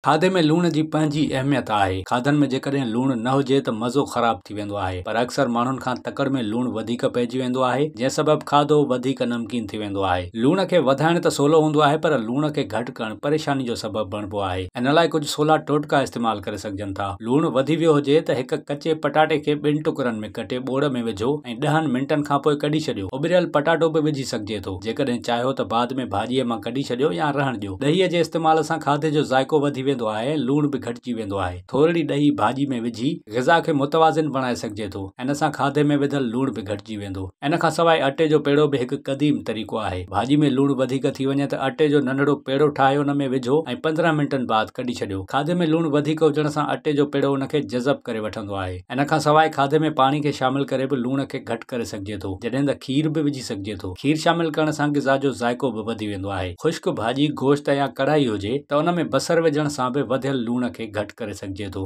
کاڌي ۾ لوڻ جي پنهنجي اهميت آهي. کاڌن ۾ جيڪڏهن لوڻ نه هجي ته مزو خراب ٿي ويندو آهي پر اڪثر ماڻهن کان تڪڙ ۾ لوڻ وڌيڪ پئجي ويندو آهي جنهن سبب کاڌو وڌيڪ نمڪين ٿي ويندو آهي. لوڻ کي وڌائڻ ته سولو هوندو آهي پر لوڻ کي گهٽ ڪرڻ پريشاني جو سبب بڻبو آهي. ان لاء ڪجهه سولا ٽوٽڪا استعمال ڪري سگهجن ٿا. لوڻ وڌي ويو هجي ته هڪ ڪچي پٽاٽي کي ٻن ٽڪرن ۾ ڪٽي ٻوڙ ۾ وجهو ۽ ڏهن منٽن کانپوء ڪڍي ڇڏيو. اٻريل پٽاٽو به وجهي سگهجي ٿو. جيڪڏهن چاهيو ته بعد ۾ ڀاڄيء مان ڪڍي ڇڏيو يا رهڻ ڏيو. ڏهيء جي استعمال سان کاڌي جو ذائقو وڌي ويندو آهي ۽ لوڻ به گهٽجي ويندو آهي. ٿورڙي ڏهي ڀاڄي ۾ وجهي غذا کي متوازن بڻائي سگهجي ٿو. ان سان کاڌي ۾ وڌل لوڻ به گهٽجي ويندو. ان کان سواء اٽي جو پيڙو به هڪ قديم طريقو آهي. ڀاڄي ۾ لوڻ وڌيڪ ٿي وڃي ته اٽي جو ننڍڙو پيڙو ٺاهي ان ۾ وجهو ۽ 15 منٽن بعد ڪڍي ڇڏيو. کاڌي ۾ لوڻ وڌيڪ هجڻ سان اٽي جو پيڙو ان کي جذب ڪري وٺندو آهي. ان کان سواء کاڌي ۾ پاڻي کي شامل ڪري به لوڻ کي گهٽ ڪري سگهجي ٿو، جڏهن ته کير به وجهي سگهجي ٿو. کير شامل ڪرڻ سان غذا جو ذائقو به وڌي ويندو آهي. خشڪ ڀاڄي، گوشت يا ڪڙهائي هجي ته ان ۾ بصر وجهڻ سان به وڌيل لوڻ کي گهٽ ڪري سگهجي ٿو.